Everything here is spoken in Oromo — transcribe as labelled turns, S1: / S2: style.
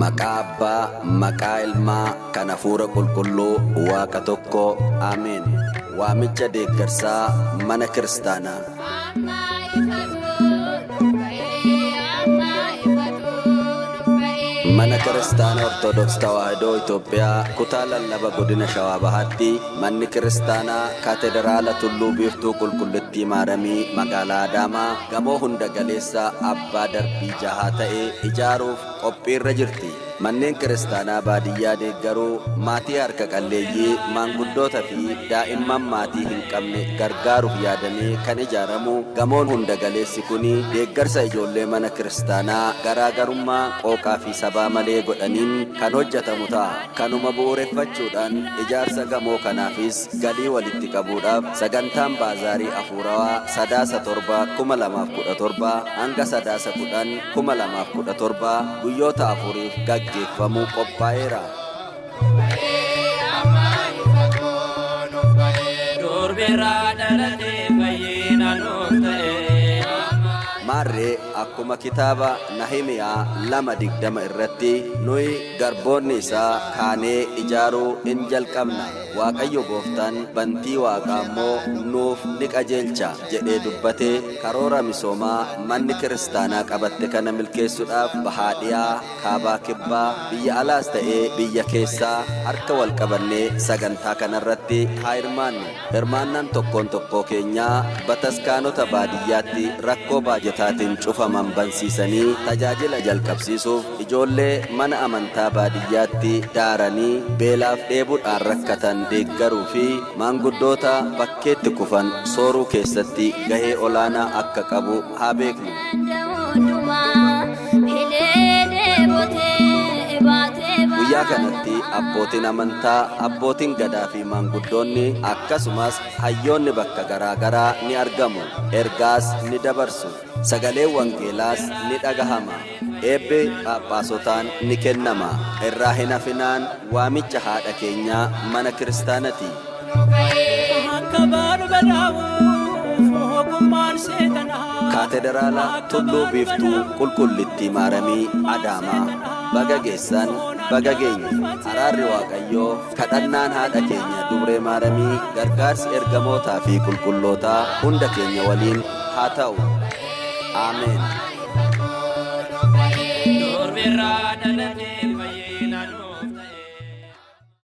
S1: Maqaa Abbaa, maqaa Ilmaa, kan Hafuura Qulqulluu, Waaqa tokko, Ameen. Waamicha deeggarsaa mana kiristaanaa. Mana Kiristaana Ortodoks Tawaahidoo Itoophiyaa Kutaa Lallaba Godina Shawaa Bahaatti Manni Kiristaanaa Kaatederaala Tulluu Biiftuu Qulqullittii Maaramii Magaalaa Adaamaa gamoo hunda galeessa abbaa darbii jahaa ta'e ijaaruuf qophiirra jirti. Manneen kiristaanaa baadiyyaa deeggaruu, maatii harka qalleeyyii, maanguddoota fi daa'imman maatii hin qabne gargaaruuf yaadamee kan ijaaramu gamoon hunda galeessi kuni deeggarsa ijoollee mana kiristaanaa garaa garummaa qooqaa fi sabaa malee godhaniin kan hojjatamu ta'a. Kanuma bu'uureffachuudhaan ijaarsa gamoo kanaafis galii walitti qabuudhaaf sagantaan baazaarii afuurawaa Sadaasa 7, 2017 hanga Sadaasa 10, 2017 guyyoota afuriif gaggeeffamu qophaa'eera.
S2: Durbiirraa dhalatee fayyina nuuf ta'e.
S1: Maarree akkuma kitaaba Nahimiyaa 2, 20 irratti nuyi garboonni isaa kaanee ijaaruu in jalqabna, Waaqayyo gooftaan bantii waaqaa immoo nuuf ni qajeelcha jedhee dubbate karoora misoomaa manni kiristaanaa qabatte kana milkeessudhaaf bahaa dhiyaa, kaabaa kibbaa, biyya alaas ta'ee biyya keessaa harka wal qabannee sagantaa kanarratti haa hirmaannu. Hirmaannaan tokkoon tokkoo keenyaa bataskaanota baadiyyaatti rakkoo baajataatiin cufaman bansiisanii tajaajila jalqabsiisuuf, ijoollee mana amantaa baadiyyaatti daaranii beelaaf dheebudhaan rakkatan deeggaruu fi maanguddoota bakkeetti kufan sooruu keessatti gahee olaanaa akka qabu haa beeknu. Guyyaa kanatti abbootiin amantaa, abbootiin Gadaa fi maanguddoonni akkasumas hayyoonni bakka garaa garaa ni argamu. Ergaas ni dabarsu. Sagaleen wangeelaas ni dhagahama. Eebbi Phaaphaasotaan ni kennama. Irraa hin hafinaan waamicha haadha keenyaa mana kiristaanati. Kaatederaala Tulluu Biiftuu Qulqullittii Maaramii Adaamaa. Baga geessan, baga geenye. Araarri Waaqayyoo, kadhannaan haadha keenya Dubree Maaramii, gargaarsi ergamootaa fi qulqullootaa hunda keenya waliin haa ta'u. Ameen.
S2: Durbiirraa dhalatee fayyina.